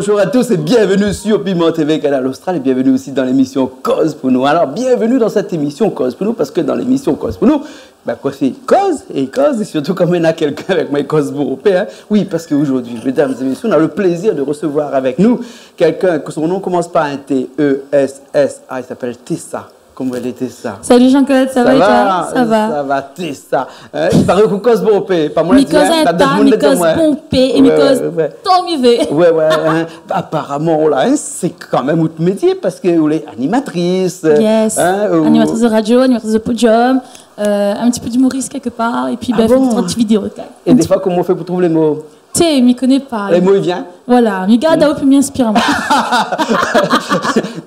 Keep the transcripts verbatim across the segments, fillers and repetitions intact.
Bonjour à tous et bienvenue sur Piment T V, Kanal Austral, et bienvenue aussi dans l'émission Koz pou nou. Alors, bienvenue dans cette émission Koz pou nou, parce que dans l'émission Koz pou nou, ben, koz i fé, koz, é koz, é sirtou kan néna kèlkin avèk moin, i koz bonpé, hein. Oui, parce qu'aujourd'hui, mesdames et messieurs, on a le plaisir de recevoir avec nous quelqu'un que son nom commence par un T, E S S A, il s'appelle Tessa. Koman i lé, Tessa ? Salut Jean-Claude, ça va et toi ? Ça va, Tessa. Hein, i paré ou koz bonpé, pa moin di, hein, in ta d'ot moun i di amoin. Mi koz bonpé é mi koz tan mi vé. Ouais, ouais, hein. Aparaman, la, hein, sé kan mèm out métié, parske ou lé animatris, euh, hein, ou animatris de radio, animatris de podium, euh, un petit peu d'humoriste quelque part, et puis, ben, fé dé ti vidéo, koi. É défoi, koman ou fé pou trouv lé mo ? Té, mi koné pa. Lé mo i vien. Voilà, mi gard aou, pi mi inspir amoin.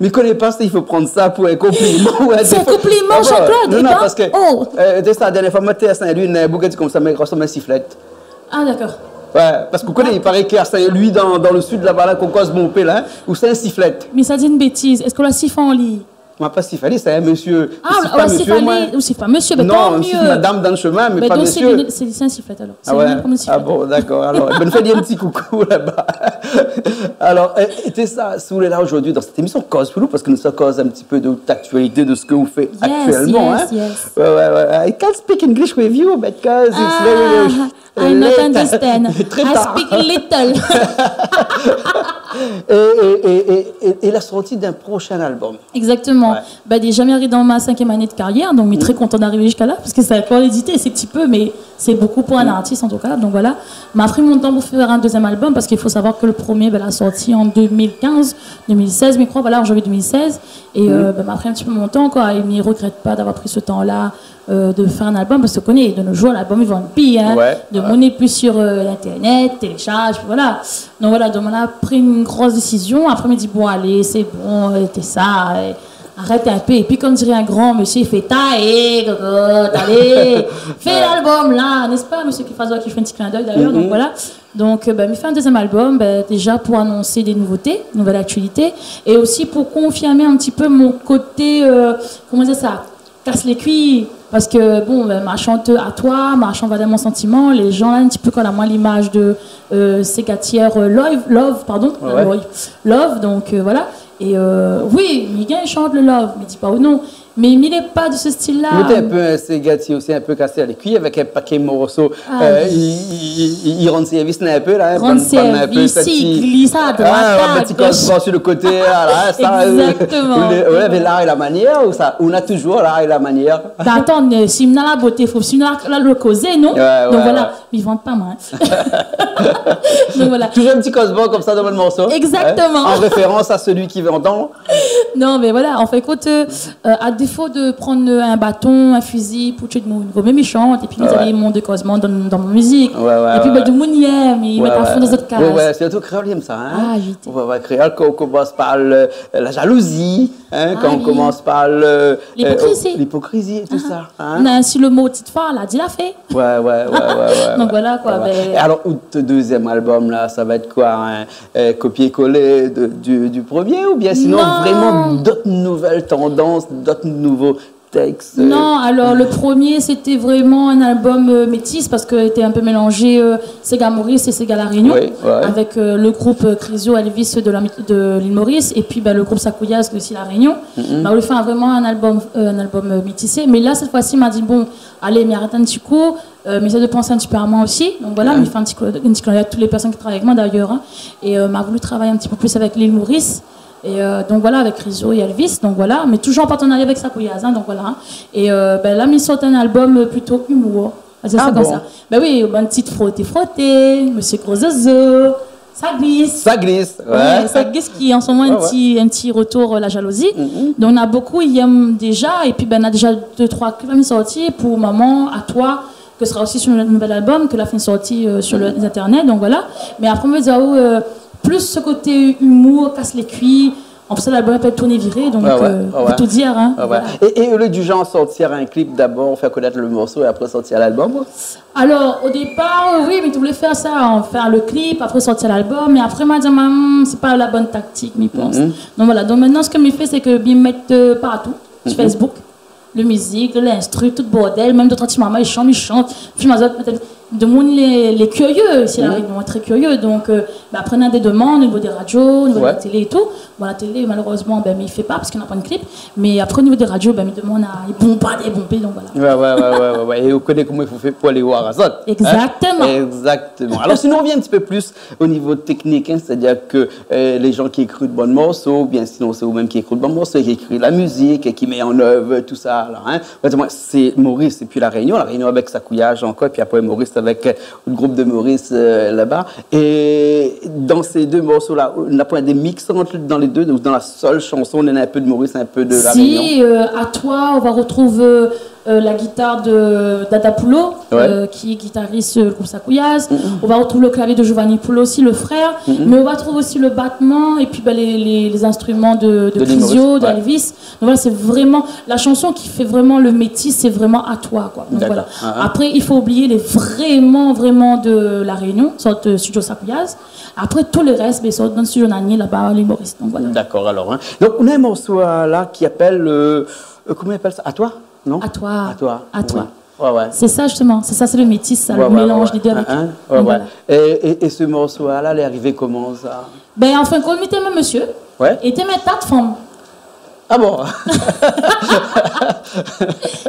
Mi koné pa si i fo prann sa pou in konpliman ou in défo. Sé in konpliman, Jean-Claude, non, non, parske, euh, té sa, dernié foi, moin té a Saint-Louis, néna in boug la di konmsa, mi rosanm in siflèt. Ah, d'accord. Ouais, parske ou koné, i paré ke a Saint-Louis, dan, dan le sud laba la, kan i koz bonpé la, hein, ou sé in siflèt. Mé sa di in bétiz. Èske ou la siflé ali ? Moin la pa siflé, sé in mésyé. Ah, ou la siflé ali, ou siflé pa mésyé, ben, tant mieux. Non, mi sifl madam dan le shomin, mé pa mésyé. Ben, donk sé, sé in siflèt, alor. Ah ouais ? Ah bon, d'accord. Alors, ben, nou fé in ti koukou laba. Alors, euh, té sa, si ou lé la zordi dan sèt émisyon Koz pou nou, parske nou sa koz in ti pé de l'aktialité, de sak ou fé aktièlman, hein. Yes, yes. Ouais, ouais, ouais. I can't speak English with you because it's very, very late. Ah, I not understand. Très tard. I speak little. Et, et, et, et, et, et la sortie d'un prochain album. Exactement. Ouais. Ben, déja, mi ariv dan mon cinquième année de carrière, donk mi lé très content d'arriver jusqu'à là, parske sé ankor lédité, sé ti pé, mé sé bonpé pou in artis, an tou ka. Donk voilà. Ma pri mon tan pou fé in dézyèm album, parske i fo savoir ke le premié, ben, la sorti an deux mille quinze, deux mille seize, mi kroi, voilà, an janvié deux mille seize. É, euh, ben, ma pri in ti pé mon tan, koi, é mi regrèt pa d'avoir pri se tan-la, euh, de fé in album, parske ou koné, de nos jours, l'album, i vann pi, hein. Ouais. Demoun lé pi sur, euh, l'internet, télécharge, voilà. Donk voilà, donk moin la pri in gro désizion. Apré, mi di, bon, alé, sé bon, euh, té sa, euh, arèt in pé. É pi, konm diré in gran mésyé, i fé, ta é, kokot, alé, fé l'album la, n'est-ce pas, mésyé Kifazo, ki fé in ti clin d'œil d'ailleurs, donk voilà. Donk, euh, ben, mi fé in dézyèm album, ben, déja pou anons dé nouvoté, nouvèl aktialité, é osi pou konfirm in ti pé mon koté, euh, koman dir sa, kas lé kui, parske, bon, ben, ma shant A toi, ma shant Valèr mon santiman, lé jan la, in ti pé, kan la moin limaj de, euh, ségatièr, euh, love, love, pardon, ouais, euh, love, love, donk, euh, voilà. É, euh, oui, mi gingn shant le love, mi di pa ou non, mé mi lé pa de se stil-la. Ou té in pé in ségatièr osi, in pé kas lé kui, avèk in paké morso, euh, i, i, i, i rann sèrvis in pé la, hein, rann sèrvis, i glis a droit, a gosh. Ah, in ti koz sur le koté, voilà, sa, euh, exactement. Ou lé, ou lavé l'art et la manièr, ou sa, ou na toujour l'art et la manièr. Ba, atann, euh, si mi na la boté, fo, si mi na la, la, le kozé, non ? Ouais, ouais, ouais. Donk voilà, mi vant pa moin, hein. Donk voilà. Toujour in ti kozman konmsa dan le morso, hein, exactement, en référence à celui qui veut entendre. Non, mé voilà, an fin d'kont, euh, euh, a défo de prann, euh, in baton, in fizi pou tié demoun, vo mié mi shant, épi mi na mon dé kozman dan, dan mon mizik. Ouais, ouais, ouais. Épi, ben, demoun i èm, i mèt a fon dan zot kaz. Ouais, ouais, sirtou kréol i èm sa, hein. Ah, oui. Ouais, ouais, kréol, kan ou komans par le, la jalouzi, hein, kan ou komans par le, euh, l'ipokrizi é tout sa, hein. Néna osi le mo tit far, la di la fé. Ouais, ouais, ouais, ouais, ouais. Donk voilà, koi, ben. É alor, out dézyèm album la, sa va èt koi, hein ? Euh, kopié-kolé de, du, du premié, oubien sinon vréman d'ot nouvèl tandans, d'ot nouvo tèks, euh ? Non, alor le premié, sété vréman in album, euh, métis, parske té in pé mélanzé, euh, séga Maurice é séga La Rénion, oui, ouais, avèk, euh, le group, euh, Crisio Elvis de la, de l'île Maurice, épi, ben, le group Sakouyas osi La Rénion. Mhm. Ben, nou la fé vréman in album, euh, in album, euh, métisé. Mé la, sèt foi-si, ma di, bon, alé, mi arèt in ti kou, euh, mi éséy de pansé in ti pé a moin osi. Donk voilà, mi fé in ti cli-, in ti clin d'œil a tout lé pèrsone ki travay avèk moin d'ayèr, hein. É, euh, ma voulu travay in ti pé plis avèk l'île Maurice. É, euh, donk voilà, avèk Crisio é Elvis. Donk voilà, mé toujour an partenarya avèk Sakouyas, hein, donk voilà, hein. É, euh, ben la, mi sort in album, euh, plito humour. On va dire ça comme ça. Ah bon ? Ben oui, bann tit Froté Froté, Mésyé Gro Zozo, Sa glis. Sa glis, ouais. Ouais, Sa glis ki, an se moman, in ti, in ti retour, euh, la jalouzi. Mhm. Donk, na bonpé i èm déja, épi, ben, na déja dé, troi klip la fine sorti pou Maman, A toi, ke sra osi sur le nouvèl album, ke la fine sorti, euh, sur le, lé internet, donk voilà. Mé apré, mi vé dir, euh, plis se koté humour, kas lé kui, an plis, l'album i apèl Tourné Viré, donk, ah ouais, euh, ah ouais, pou tout dir, hein, ah ouais, voilà. Et, et au lieu du genre sortir un clip d'abord, faire connaître le morceau et après sortir l'album, alor, o dépar, euh, oui, mi té voulé fé sa, hein, fé le clip, apré sorti l'album, mé apré, ma di, hmm, sé pa la bone taktik, mi pans. Mhm. Donk voilà, donk mintnan, sak mi fé, sé ke mi mèt, euh, partou, sur, mhm, Facebook, le mizik, le, linstru, tout bordèl, mèm dé troi ti marmay i shant, mi shant, film azot, Demoun lé, lé kirié, isi La Rényon, tré kirié. Donk, euh, bin, apré, néna dé demann o nivo dé radio, o nivo de la télé é tout. Bon, la télé, malérezman, bin, mi fé pa parske na pa de klip. Mé apré, o nivo dé radio, bin, mi demann a, i bonm pa, i bonm pa, donk voilà. Ouais, ouais, ouais, ouais, ouais, ouais. É ou koné koman i fo fé pou alé oir azot, hein ? Exactement. Exactement. Alor, si nou revien in ti pé plis o nivo teknik, hein, sétadir ke, euh, lé jan ki ékri out bann morso, oubien sinon sé ou mèm ki ékri out bann morso, ki ékri la mizik é ki mèt an èv tout sa la, hein. An fèt, moin, sé Maurice, épi La Rényon, La Rényon avèk Sakouyaz ankor, épi apré Maurice avèk, euh, le group de Maurice, euh, laba. É dan sé dé morso la, na poin de mix ant, dan lé dé, donk dan la sèl shanson, néna in pé de Maurice, in pé de La Rényon. Si, euh, A toi, ou va retrouv, euh, euh, la gitar de Dada Poulo, euh, ki lé gitaris, euh, le group Sakouyaz. Ou va retrouv le klavié de Giovanni Poulo osi, le frèr. Mé ou va trouv osi le batman, épi, bin, lé, lé, lé zinstriman de, de Lil Prisio, Maurice, de Elvis. Donk voilà, sé vréman la shanson ki fé vréman le métis, sé vréman A toi, koi. Donk voilà. Dakor. Apré, i fo oublié lé vréman, vréman de La Rényon, sort, euh, studio Sakouyaz. Apré, tout le rès, bin, sort dan studio Nanier laba, lil Maurice. Donk voilà. Dakor, alor, hein. Donk, nou na in morso, euh, la ki apèl, euh, euh, koman i apèl sa ? A toi ? Non ? A toi. A toi. A toi. Oui. Ouais, ouais. Sé sa, zistoman. Sé sa, sé le métis, sa, le mélanz dé dé avèk. Hein, hein. Ouais, ouais. Donk voilà. É, é, é se morso la, lé arivé koman, sa ? Bin, an fin de kont, mi té èm in mésyé. Ouais. É té èm in ta de fanm. Ah bon ?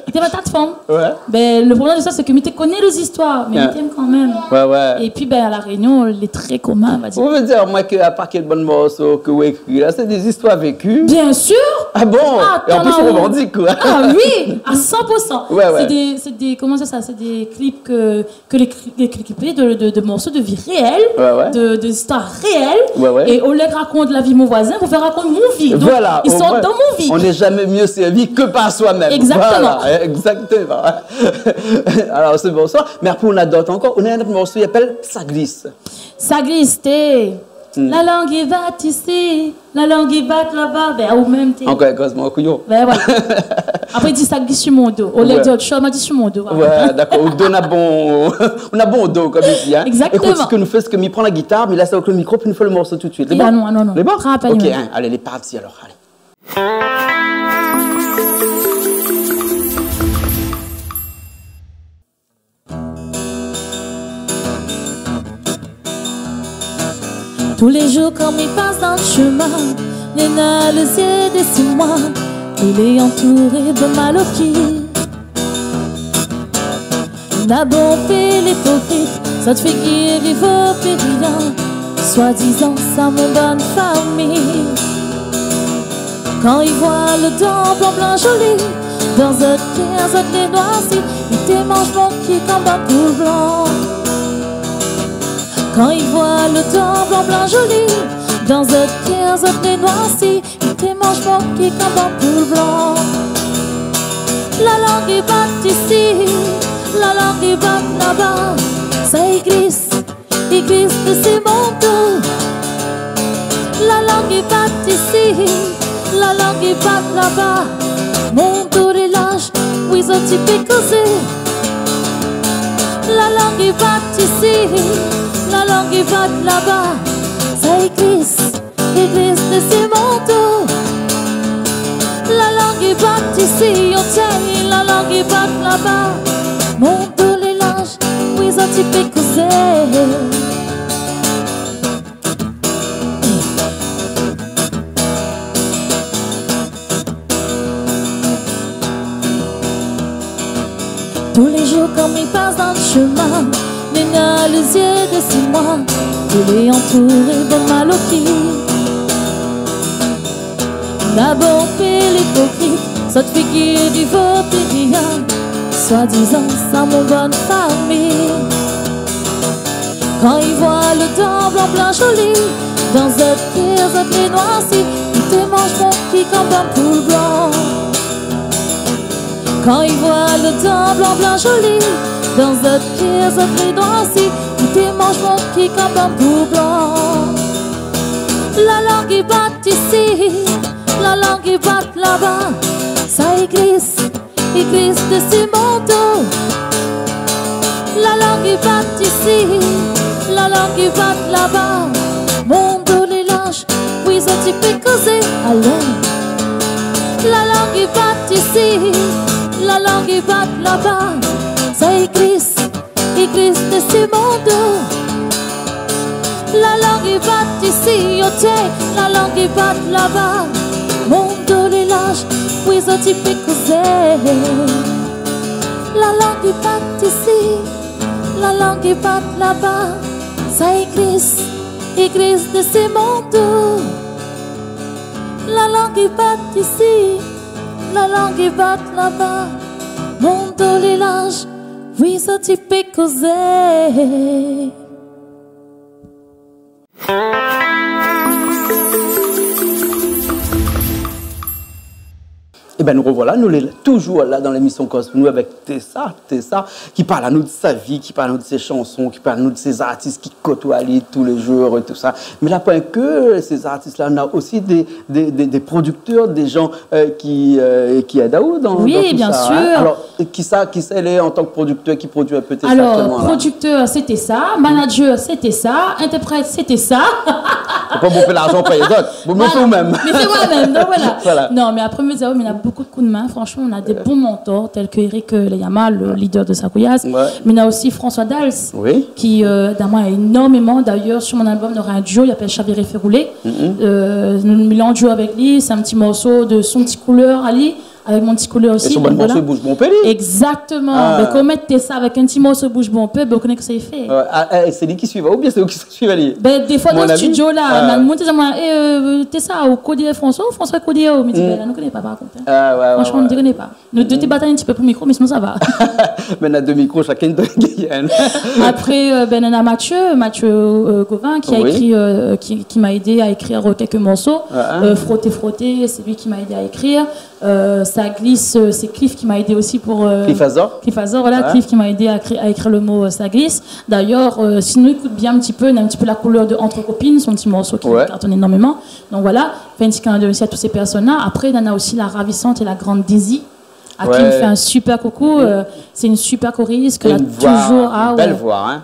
Té èm in ta de fanm. Ouais. Bin, le problèm de sa, sé ke mi té koné lé zistoir, mé mi té èm kan mèm. Ouais, ouais. Épi, bin, a La Rényon, lé tré komin, on va dir. Ou vé dir amoin ke, a par kèl bann morso ke ou ékri la, sé dé zistoir véki ? Bien sir. Ah bon ? É an plis, ou revandik, koi. Ah oui, a san pour san. Ouais, ouais. Sé dé, sé dé, koman sa, sa, sé dé klip ke ke lé kli-, lé klip de, de, de morso de vi réèl, ouais, ouais, de, de zistoir réèl, ouais, ouais, é olié rakont la vi mon voizin, mi fé rakont mon vi. Donk, voilà, i sort dan mon vi. On n'est jamais mieux servi que par soi-même. Exactement. Voilà, exactement. Alor, sé bon sa. Mé apré, nou na dot ankor. Nou na in ot morso, i apèl Sa glis. Sa glis, té. Hmm. La lang i bat isi, la lang i bat laba. Bin, ou mèm, té. Ankor in kozman kouyon. Bin, voilà. Apré, i di sa glis si mon do. Olié di ot shoz, ma di si mon do, voilà. Ouais, dakor. Ou do, na bon, ou na bon do, konm i di, hein. Exactement. Ékout, sak nou fé, sé ke mi pran la gitar, mi lès aou avèk le mikro, pi nou fé le morso tout de suite. Lé bon ? Ah non, non, non. Lé bon ? Rapèl, ouais. Ok, hein, alé, lé parti alor, alé. Tou lé zour kan mi pas dan shemin, néna le zié dési moin, i lé antouré de maloki. Na bonpé lé ipokrit, zot figir i vo pi rien, soi-dizan sa mon bann fami. Kan i voi le dan blan, blan zoli, dan zot kèr zot lé noirsi, i té manz mon ki konm bann poul blan. Kan i voi le dan blan, blan zoli, dan zot kèr zot lé noirsi, i té manz mon ki konm bann poul blan. La lang i bat isi, la lang i bat laba, sa i glis, i glis dési mon do. La lang i bat isi, la lang i bat laba, mon do lé larz, oui, zot i pé kozé. La lang i bat isi, la lang i bat laba, sa i glis, i glis dési mon do. La lang i bat isi, on tienn, la lang i bat laba, mon do lé larz, oui, zot i pé kozé. Tou lé zour kan mi pas dan shemin, néna le zié dési moin, i lé antouré de maloki. Na bonpé lé ipokrit, zot figir i vo pi rien, soi-dizan sa mon bann fami. Kan i voi le dan blan, blan zoli, dan zot kèr zot lé noirsi, i té manz mon ki konm bann poul blan. Kan i voi le dan blan, blan zoli, dan zot kèr zot lé noirsi, i té manz mon ki konm bann poul blan. La lang i bat isi, la lang i bat laba, sa i glis, i glis dési mon do. La lang i bat isi, la lang i bat laba, mon do lé larz, oui, zot i pé kozé, alé. La lang i bat isi, la lang i bat laba, sa i glis, Légliz de se mondo. La lang i bat isi, oté, la lang i bat laba. Mondo lé larz, oui, zot i pé kozé. La lang i bat isi, la lang i bat laba. Sa égliz, égliz de se mondo. La lang i bat isi, la lang i bat laba. Mondo lé larz, oui, zot i pé kozé. Ében, nou rovoila, nou lé touzour la dan lémision Koz pou nou avèk Tessa, Tessa, ki parl anou de sa vi, ki parl anou de sé shanson, ki parl anou de sé zartis ki kotoy ali tou lé zour é tousa. Mé la, poin ke sé zartis-la, na osi dé, dé, dé, dé prodiktèr, dé jan, euh, ki, euh, ki èd aou dan, dan tousa, in. Oui, bien sûr. Alor, kisa, kisa i lé an tan ke prodiktèr ki produi in pé Tessa aktièlman la ? Alor, prodiktèr, sété sa. Manager, sété sa. Intèrprèt, sété sa. Fo pa bonpé larzan pou lézot. Bon, mé fé ou mèm. Voilà. Mé fé moin mèm, donk voilà. Voilà. Non, mé apré, mi di aou, mé na bonpé koudmin, fransman, na dé bon mantor, tèl ke Eric, euh, Leyama, le leader de Sakouyas, mé na osi François Dals, ki, euh, èd amoin énormeman. D'ayèr, sur mon album, nora in duo, i apèl Chaviré fé roulé. Euh, nou, mi lé an duo avèk li, sé in ti morso de son ti koulèr ali, avèk mon ti koulèr osi, donk voilà. É son bann morso i bouz bonpé, li. Exactement. Ah. Donk, ou mèt Tessa avèk in ti morso bouz bonpé, bin, ou koné kosa i fé. Ouais. Ah, eh, sé li ki suiv aou oubien sé ou ki suiv ali ? Bin, défoi dan studio la, na moun i di amoin, eh, euh, Tessa, ou koné François, ou François i koné aou ? Mi di, bin, la, nou koné pa, par kont, in. Ah, ouais, ouais. Fransman, nou koné pa. Nou dé té batay in ti pé pou mikro, mé sinon sa va. Mé na dé mikro, shakinn i done gingn inn. Apré, euh, bin, na Mathieu, Mathieu, euh, Gauvin, ki la ékri, euh, ki, ki la èd amoin ékri, euh, kèk morso. Ah, ah. Euh, Froté Froté, sé li ki la èd amoin ékri. Euh, Sa glis, euh, sé Cliff ki la èd amoin osi pou, euh, Cliff Azor. Cliff Azor, voilà, Cliff ki la èd amoin ékri, ékri le mo, euh, Sa glis. D'ayèr, euh, si nou ékout bien in ti pé, na in ti pé la koulèr de Entre Copines, son ti morso ki kartone énormeman. Donk voilà, fé in ti clin d'œil osi a tout sé pèrsone-la. Apré, na osi la ravisante é la grande Daisy, a ki mi fé in super coucou. Euh, sé in super korist, ke la touzour, ah ouais,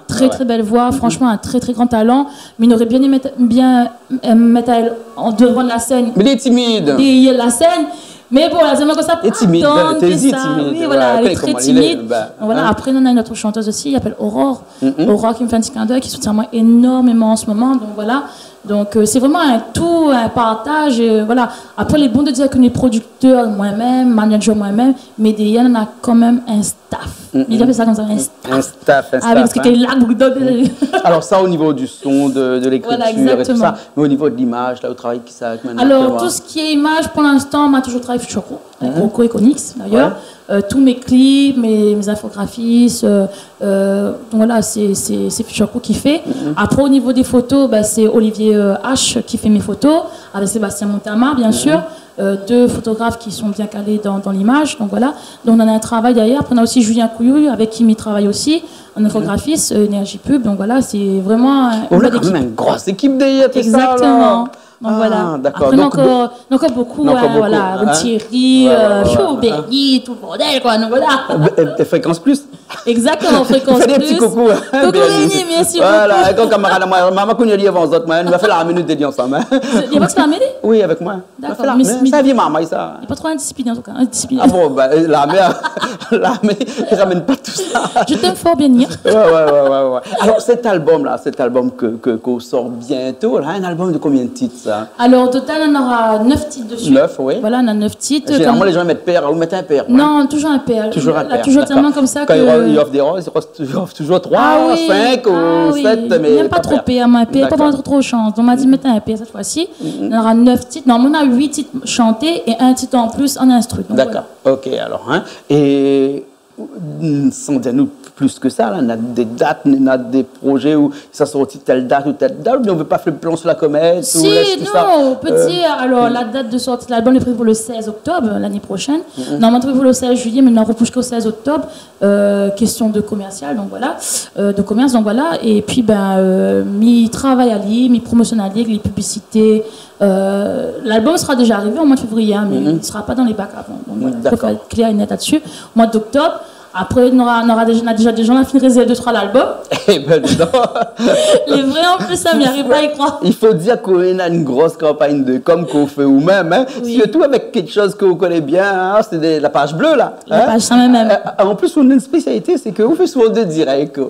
trè, trè bèl voi, fransman, in trè, trè gran talan. Mé mi noré bien émé, bien, euh, mèt aèl an dovan la sèn. Mé li lé timid. Dèrièr la sèn. Mé bon, la zèn konmsa. Li lé timid, atann, lé timid. Oui, voilà, lé trè timid. Donk voilà, apré, nou na in ot shantèz osi, i apèl Aurore. Aurore ki mi fé in ti clin d'œil, ki soutien amoin énormeman an se moman. Donk voilà. Donk, euh, sé vréman in tou, in partaz, euh, voilà. Apré, lé bon de dir ke nou lé prodiktèr, moin mèm, manager moin mèm, mé dèrièr, nou na kanmèm in staff. Mi apèl sa konmsa, in staff. In staff, in staff, in. Ah oui, parske lé la, bonpé d'ot. Alor sa, o nivo du son, de, de lékritir é tousa, mé o nivo de limaz, la, ou travay avèk kisa, mintnan, aktièlman ? Alor, tout sak lé imaz, pou linstan, moin la touzour travay avèk Future Crew, avèk Rocco Econix, d'ayèr. Ouais. Euh, tout mé clip, mé, mé infografi, euh, euh, donk voilà, sé, sé, sé Future Crew ki fé. Apré, o nivo dé foto, ba, sé Olivier, euh, H ki fé mé foto, avèk Sébastien Montama, bien sûr. Euh, dé fotograf ki lé bien kalé dan, dan limaz, donk voilà. Donk, nou na in travay dèrièr. Apré, nou na osi Julien Couillouille, avèk ki mi travay osi, in infografis, euh, Énergie Pub. Donk voilà, sé vréman, euh, in bèl ékip. Ou na kanmèm in gro ékip dèrièr tousa, la. Exactement. Donk voilà. Ah, dakor. Apré, nou na ankor, nou na ankor bonpé, in, voilà, Thierry, euh, Bernie, tout le bordel, koi, donk voilà. Exactement. É, é Fréquence Plus. Exactement, Fréquence Plus. Fé dé ti koukou, in, Bernie. Coucou, Bernie, mèrsi bonpé. Voilà, é kan kamarad amoin, momon la koni ali avan zot, mé nou la fé larmé, nou dé ansanm, in. Li la fé larmé ? Oui, avèk moin. Dakor, mé, mé sa, vié marmay, sa. Li lé pa tro indisipliné, an tou ka, indisipliné. Ah bon, ba, euh, larmé, larmé i ramèn pa tousa. Je t'aime fort, Bernie. Ouais, ouais, ouais, ouais, ouais. Alor, sèt album-la, sèt album ke, ke, ke ou sort bientôt, la, in album de konbien de tit, sa ? Alor, o total, nou nora nèf tit dési. Nèf, oui. Voilà, nou na nèf tit. Zénéralman, lé jan i mèt pèr, ou mèt in pèr, ouais. Non, touzour in pèr. Touzour in pèr, dakor. Touzour, tèlman konmsa ke kan i ofèr dé roz, i ofèr touzour, touzour troi, sink ou sèt, mé pa pèr. Ah oui. Ah oui. Mi èm pa tro pèr, moin, pèr, pa pran tro, tro shans. Donk, ma di, mèt in pèr sèt foi-si. Nou nora nèf tit. Normalman, nou na uit tit shanté é in tit an plis an instru. Donk, voilà. Dakor. Ok, alor, in. É, mm, san dir anou plis ke sa, la, na dé dat, na dé prozé ou sa sorti tèl dat ou tèl dat, oubien ou vé pa fé le plan sur la comète, ou lès tousa ? Si, non, ou pé dir, alor, la dat de sorti de l'album lé prévi pou le sèz oktob, euh, lané proshèn. Normalman, prévi pou le sèz juiyé, mé nou la repoush o sèz oktob. Euh, késtion de komèrsial, donk voilà, euh, de komèrs, donk voilà. É pi, bin, euh, mi travay ali, mi promosionn ali, avèk lé piblisité. Euh, l'album sera déza arivé o moi de févrié, in, mé li sera pa dan lé bak avan. Donk voilà, fo èt klèr é nèt la-dsi. Moi d'oktob, apré, nou nora, nou nora déza, nou na déza dé jan la fine rézèrv dé troi l'album. Eh ben, dis donc. Lé vré, an plis, sa, mi ariv pa a y kroir. I fo dir ke ou na in gro kanpagn de com ke ou fé ou mèm, in. Oui. Sirtou avèk kékshoz ke ou koné bien, in, sé dé, la paz blé, la. La paz, sa mèm. Euh, an plis, ou na in spésialité, sé ke ou fé souvan dé dirèk.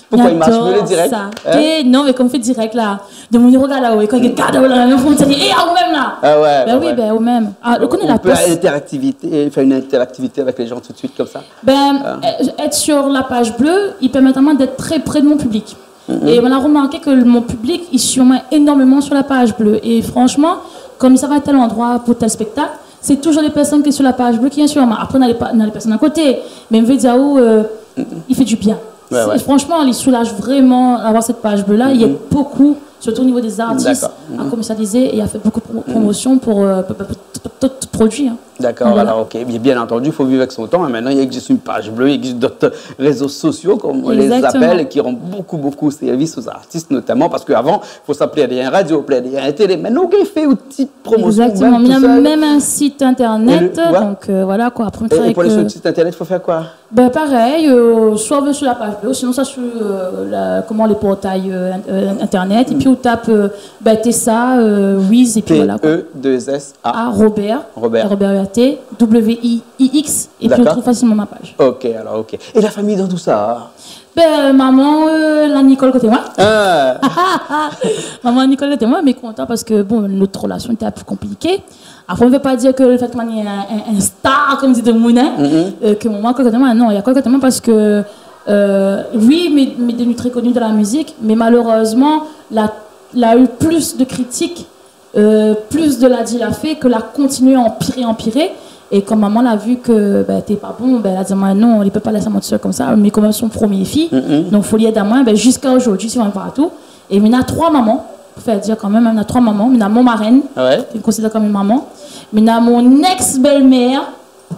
Pourquoi il marche mieux le direct, hein ? J'adore ça. Eh, non, mé kom fé dirèk la, demoun i rogard la, oui, kan i rogard la, i fo di, « Eh, aou mèm la ! » Ah ouais, ouais, ouais. Ben oui, ben, ou mèm. Ah, ou koné la pos. On peut interactivité, faire une interactivité avec les gens tout de suite comme ça. Ben, euh, être sur la page bleue, il permet vraiment d'être très près de mon public. Mhm. Et on a remarqué que mon public, il suit moi énormément sur la page bleue. Et franchement, kom i sava tel endroi pou tel spèktak, sé toujour lé pèrsone ki lé sur la page bleue ki vien suiv amoin. Apré, na lé pa-, na lé pèrsone a koté. Mé mi vé dir aou, euh, i fé du bien. Ouais, ouais. Sé, franchement, il soulage vraiment avoir cette page bleue-là. Il aide beaucoup, surtout au niveau des artistes, à commercialiser et à faire beaucoup de pro-, promotion pour, euh, pour, pour, pour tout, tout produit, hein. D'accord, alors, ok. Bien, bien entendu, il faut vivre avec son temps, hein. Maintenant, il existe une page bleue, il existe d'autres réseaux sociaux, comme on les appelle, et qui rendent beaucoup, beaucoup service aux artistes, notamment parce qu'avant, il faut s'appeler à des radios, appeler à des télé. Maintenant, on fait une petite promotion, exactement. Même tout seul. Il y a même un site internet, et le, ouais. Donc, euh, voilà, quoi. Après, on travaille avec, euh, et pour aller sur le site internet, il faut faire quoi ? Ben, pareil, euh, soit on va sur la page bleue, sinon ça sur, euh, la, comment, les portails, euh, in-, euh, internet, et puis on tape, euh, ben, Tessa, euh, Wiz, et puis voilà, quoi. T E deux S A. Ah, Robert. Robert. Robert, R T, W I I X, et puis on trouve facilement ma page. D'accord. Ok, alors, ok. Et la famille dans tout ça ? Ben, maman, euh, la Nicole koté moin. Ah. Maman Nicole koté moin, mé kontan parske, bon, nout relasion lété in pé konpliké. Apré, mi vé pa dir ke le fé ke moin lé in, in, in star, kom di demoun, hein, euh, ke maman koté moin, non, néna koté moin parske, euh, oui, mi, mi lé devni trè koni dan la mizik, mé malérèzman, la, la u plis de kritik, euh, plis de la di la fé, ke la kontinié anpiré, anpiré. É kom maman la vi ke, ben, té pa bon, ben, la di amoin, non, li pé pa lès amoin tousèl komsa, mi lé kan mèm son promié fi, donk fo li èd amoin, ben, ziska zordi, si moin lé partou. É mi na troi maman, pou fé dir kan mèm, mi na troi maman, mi na mon marène, ke mi konsidèr kom in maman, mi na mon ex-bèl-mèr,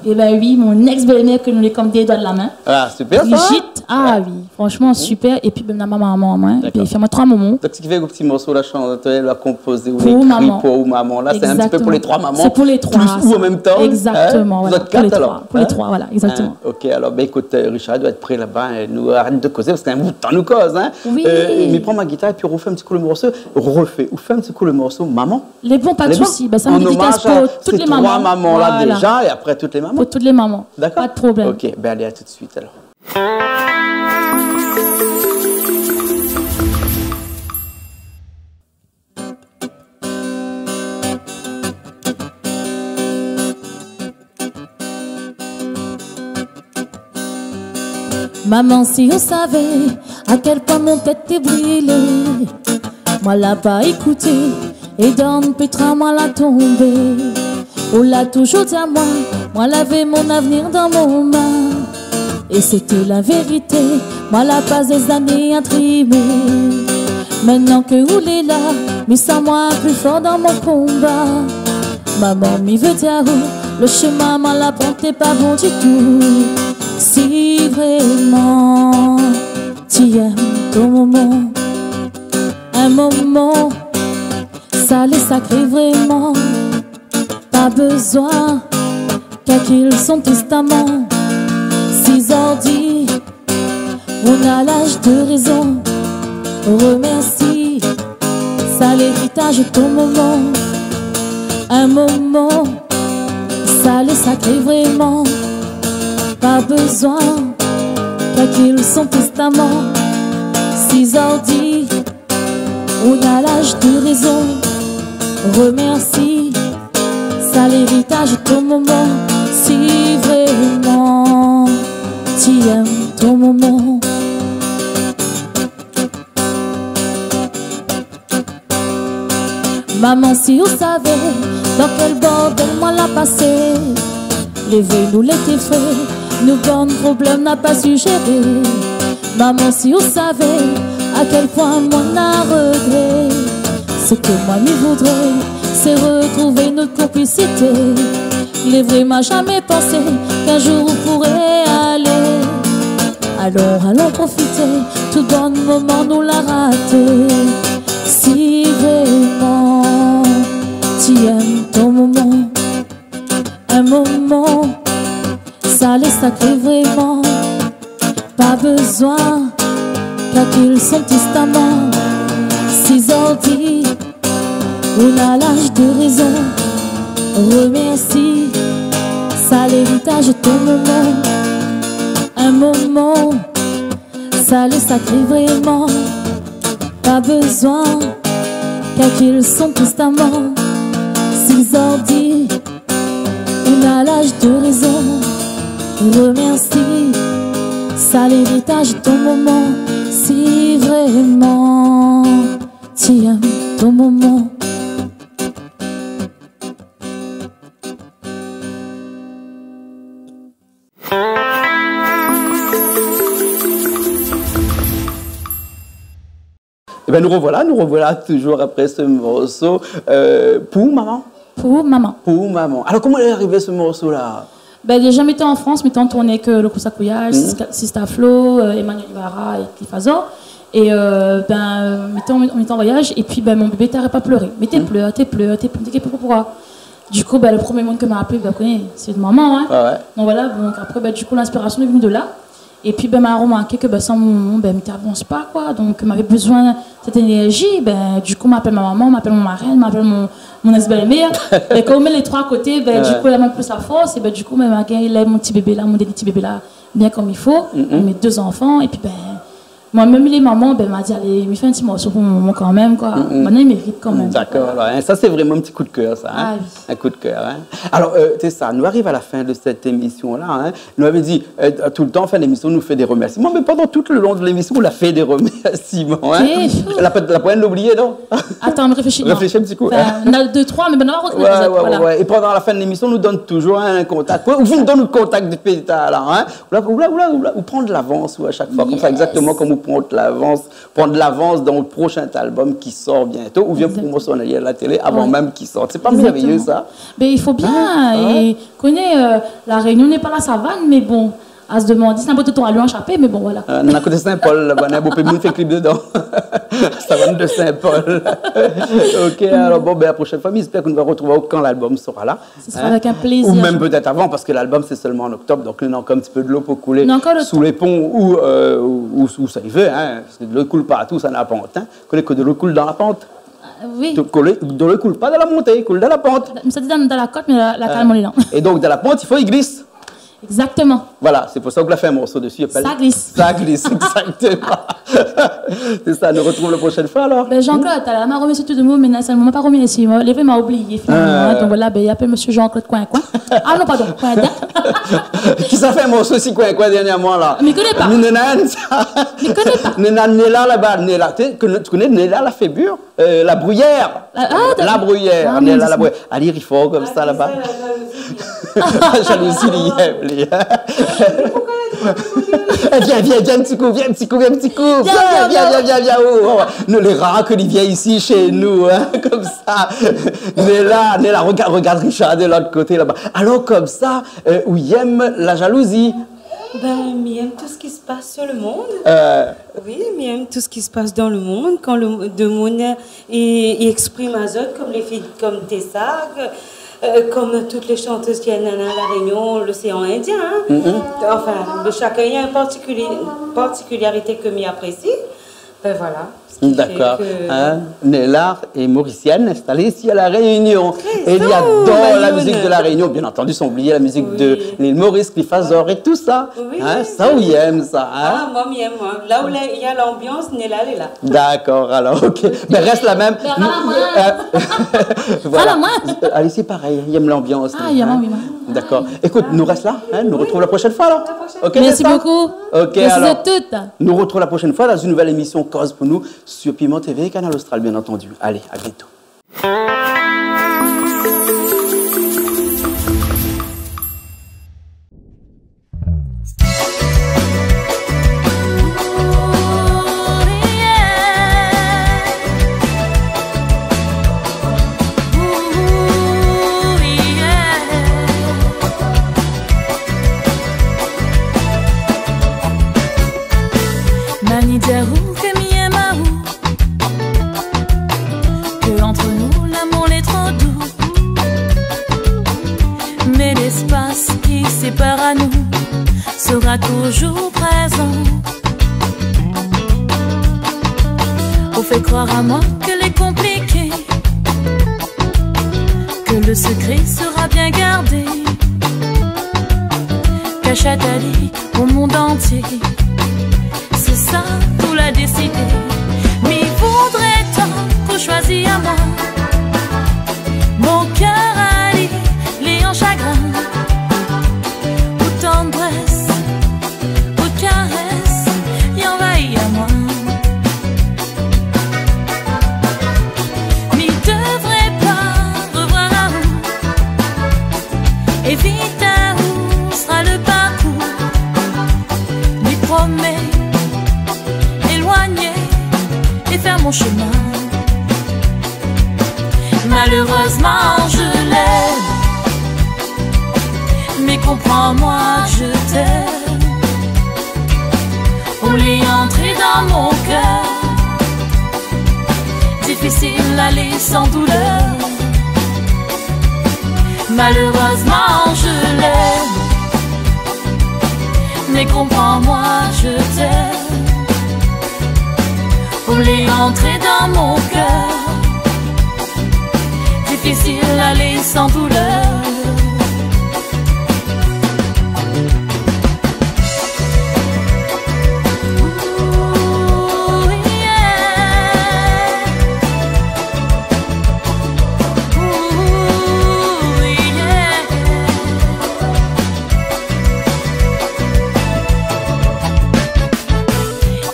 é ben oui, mon ex-bèl-mèr ke nou lé kom dé doi de la min. Ah, super, ça. Brigitte, ah oui, franchement, super. Épi, ben, mi na mon momon amoin, épi, fé amoin troi momon. D'accord. Donk, sak i fé ke le ti morso la, shant, la konpozé ou la ékri pou momon la, sé in ti pé pou lé troi momon. Exactement. Sé pou lé troi, sa. Tous ou an mèm tan, hein ? Exactement, voilà. Vous êtes quatre, alors, hein ? Pou lé troi, voilà, exactement. Hein ? Ok, alors, ben, écoute, euh, Richard doi èt pré laba, hein, nou arèt de kozé, parske sé in bout de tan nou koz, hein ? Oui. Euh, mi pran mon gitar épi ou fé in ti kou le morso, refé, ou fé in ti kou le morso Maman. Lé bon, pa de sousi. Lé bon. Ben, sa, mi dédikas pou tout lé maman. En hommage à ces trois mamans-là déjà, et après toutes les mamans. Voilà. Pou tout lé maman. D'accord. Pa de problèm. Ok, ben, allez, à tout de suite, alors. Maman, si ou savé a kèl poin mon tèt té brilé, moin la pa ékouté, é dann pétra moin la tonbé. Ou la toujour di amoin, moin lavé mon avnir dan mon min. É sété la vérité, moin la pas dé zané a trimé. Mintnan ke ou lé la, mi san moin pli for dan mon konba. Maman, mi vé dir aou, le shemin moin la pran té pa bon ditou. Si vréman ti èm ton momon, in momon, sa lé sakré vréman. Pa bezoin kalkil son tèstaman. Si zordi ou na laz de rézon, remèrsi, sa lé éritaz ton momon. In momon, sa lé sakré vréman. Pa bezoin kalkil son tèstaman. Si zordi ou na laz de rézon, remèrsi, sa lé éritaz ton momon. Si vréman ti èm ton momon. Maman, si ou savé dan kèl bordèl moin la pasé. Lévé nou lété fré, nou bann problèm na pa su jéré. Maman, si ou savé a kèl poin moin na regré. Sak moin mi voudré, sé retrouv nout konplisité. Lé vré, moin la zamé pansé k'in zour ou pouré alé. Alon, alon profité, tout bann momon nou la raté. Si vréman ti èm ton momon, in momon, sa lé sakré vréman. Pa bezoin kalkil son tèstaman. Si zordi ou na laz de rézon, remèrsi, sa lé éritaz ton momon. In momon, Sa lé sakré vréman, pa bezoin kalkil son testaman. Si zordi ou na laz de rézon, remersi sa léritaj ton momon. Si vréman ti èm ton momon. Ében, nou rovoila, nou rovoila toujour apré se morso, euh, Pou maman. Pou maman. Pou maman. Alor, koman lé arivé se morso-la ? Bin, déja, mi té an Frans, mi té an tourné èk, euh, lo Kousa Kouyaj, Sista, Sista Flo, euh, Emmanuel Ibarra é Cliff Azor. É, euh, bin, mi té an, mi té an voyaj, épi, bin, mon bébé té arèt pa pléré. Mé té plèr, té plèr, té plèr, té plèr, poukosa ? Du kou, bin, lo promié moun ke ma apèl, bin, ou koné, sé momon, in. Ouais, ouais. Donk voila, donk apré, bin, du kou, linspirasion lé vni de la. Épi, bin, ma romarké ke, bin, san momon, bin, mi té avans pa, koi. Donk, mavé bezoin sèt énèrzi. Bin, du kou, ma apèl ma momon, ma apèl mon marène, ma apèl mon, mon ex-bèl-mèr. Bin, kan ou mèt lé troi a koté, bin, du kou, la mèm plis la fors. É bin, du kou, bin, ma gingn élèv mon ti bébé la, mon dèrnié ti bébé la, bien kom i fo. Mé dé zanfan, épi, bin, moin mèm, lé momon, bin, ma di, alé, mi fé in ti morso pou mon momon kanmèm, koi. Banna i mérit kanmèm. Dakor, alor, in, sa sé vréman in ti kou d'kèr, sa, in. Ah oui. In kou d'kèr, in. Alor, euh, sé sa, nou ariv a la fin de sèt émision-la, in. Nou lavé di, euh, toultan, an fin d'émision, nou fé dé remèrsiman, mé pandan tout le lon de lémision, ou la fé dé remèrsiman, in. Oui. La, la poin oublié, non ? Atann, mi réfléshi, non. Réfléshi in ti kou. Anfin, na dé, troi, mé bin, nou va rotrouv lé zot, ouais, ouais, voila. É pandan la fin de lémision, nou donn toujour in kontak. Ou vien donn nout kontak de péta, la, in. Ou la, ou la, ou la, ou la, ou pran de lavans, ou, a shak foi, konmsa, égzaktoman kom ou pran de lavans, pran de lavans dan lo proshin album ki sort biento, oubien promosion a la télé avan mèm ki sort. Sé pa mèrvéyé, sa ? Égzaktoman. Bin, i fo bien, é, koné, euh, La Rénion lé pa la savann, mé bon, a se demandé si na pa tout alon ashapé, mé bon, voila. Euh, na koté Saint-Paul, laba, na bonpé moun i fé klip dedan. Savann de Saint-Paul. Ok, alor, bon, bin, la proshèn foi, mi éspèr ke nou va rotrouv aou kan lalbum sera la. Ce sera avec un plaisir. Ou mèm pétèt avan, parske lalbum sé sèlman an oktob, donk néna ankor in ti pé dolo pou koulé sou lé pon ou, euh, ou, ou, ousa i vé, in, parske dolo i koul partou, sa na la pant, in. Koné ke dolo i koul dan la pant. Euh, oui. Dolo i koul pa dan la monté, i koul dan la pant. Mé sa di dan, dan la kot, mé la, la kalm lé la. É donk, dan la pant, i fo i glis. Égzaktoman. Voila, sé pou sa ke la fé in morso dési, i apèl Sa glis. Sa glis, égzaktoman. Sé sa, nou rotrouv la proshèn foi, alor. Bin, Jean-Claude, talèr, ma remèrsi tout demoun, mé na sèlman, ma pa remèrsié, ma, lé vré, ma oublié, finalman, in. Donk voila, bin, i apèl mésyé Jean-Claude Coin Coin. Ah non, pardon, Coin Coin. Kisa la fé in morso osi, Coin Coin, dèrnièrman, la ? Mi koné pa. Mi koné pa. Néna Nella laba, Nella. Té, ou koné Nella Lafébure ? Euh, La Bruyère. La, ah, d'accord. La Bruyère, ah, Nella La Bruyère. Alé, i ri for konmsa laba. Ah, sé sa, la jalouzi. La jalouzi, li yèm, li. Eh, vien, vien, vien in ti kou, vien in ti kou, vien in ti kou. Vien, vien, vien, vien. Oh, oh. Nou, lé rar ke li vien isi shé nou, in, konmsa. Nella, Nella, rogard, rogard Richard de lot koté laba. Alor, konmsa, euh, ou yèm la jalouzi ? Ben, mi yèm tout sak i pas dan le monn. Euh. Oui, mi yèm tout sak i pas dan le monn. Kan le, demoun i, i éksprim azot, kom lé fiy, kom Tessa, euh, kom tout lé shantèz ki néna La Rénion, l'océan Indien, hein. Mhm. Anfin, shakinn na in partikuli-, partikularité ke mi aprési. Ben voilà. D'accord. Hein, Nella est mauricienne, installée ici à La Réunion. Et elle adore la musique de La Réunion. Bien entendu, sans oublier la musique de l'île Maurice, Cliff Azor et tout ça. Oui, oui. Hein, sa ou yèm sa, hein ? Ah, moin mi yèm, moin. La ou néna lanbians, Nella lé la. D'accord, alors, ok. Ben, reste la même. Voilà. Alé, sé parèy, yèm lanbians. Ah, yèm lanbians. D'accord. Écoute, nou rès la, hein, nou retrouv la proshèn foi, alors. Ok, Nessa ? Merci beaucoup. Ok, alors. Merci à toutes. Nou retrouv la proshèn foi dan in nouvèl émision Koz pou nou sur Piment T V et Canal Austral, bien entendu. Allez, à bientôt. Mani di aou ke mi yèm aou, ke ant nou lamour lé tro dou. Mé léspas ki sépar anou sera toujours présent. Ou fé kroir amoin ke lé konpliké, ke le sekré sera bien gardé. Kashèt ali o monn antié, sé Sa ou la désidé, mi voudré tan ou shoizi amoin. Mon kèr ali lé an shagrin. Out tandrès, out karès i anvayi amoin. Mi devré pa revoir aou, évit aou sra le parkour. Mi promé éloigné é fèr mon shemin. Malerèzman, je l'èm, mé konpran amoin, je t'èm. Ou lé antré dan mon kèr, difisil alé san doulèr. Malerèzman, je l'èm, mé konpran amoin, je t'èm. Ou lé antré dan mon kèr, difisil alé san doulèr. Ooh, yeah. Ooh, yeah.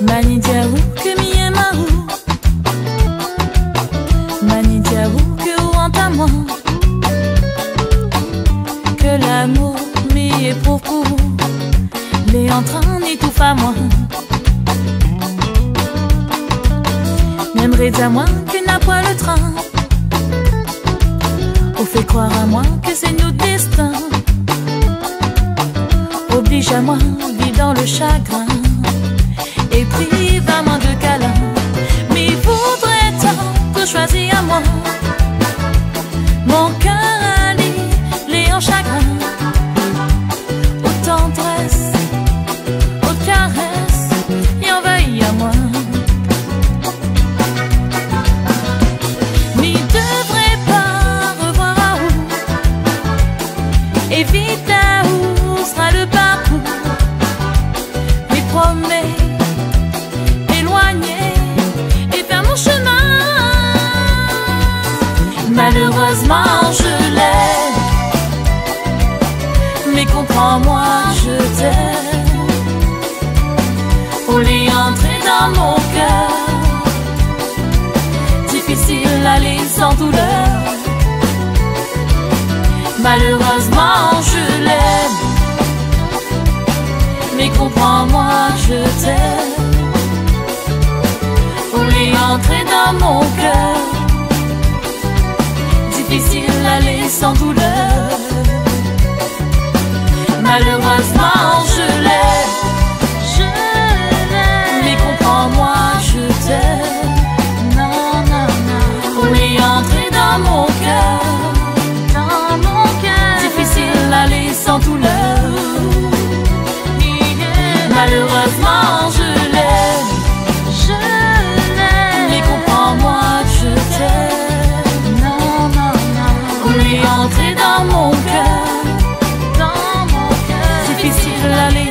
Mani di aou ke mi èm aou. Mani di aou ke ou ant amoin, ke lamour mi éprouv pou ou lé antrin étouf amoin. Mi èmré di amoin ke na poin le trin. Ou fé kroir amoin ke sé nout déstin. Oblij amoin viv dan le shagrin é priv amoin de kalin. Mi voudré tan ou shoizi amoin. Mon kèr ali lé an shagrin. Out tandrès, out karès i anvayi amoin. Mi devré pa revoir aou, évit aou sra le parkour. Mi promé éloigné é fèr mon shemin. Malerèzman, je l'èm, mé konpran amoin, je t'èm. Ou lé antré dan mon kèr, difisil alé san doulèr. Malerèzman, je l'èm, mé konpran amoin, je t'èm. Ou lé antré dan mon kèr, difisil alé san doulèr. Malerèzman, je l'èm, je l'èm, mé konpran amoin, je t'èm. Non, non, non. Ou lé antré dan mon kèr, dan mon kèr, difisil alé san doulèr. Malerèzman, je l'èm, je l'èm, mé konpran amoin, je t'èm. Non, non, non. Ou lé antré dan mon kèr, dan mon kèr, difisil alé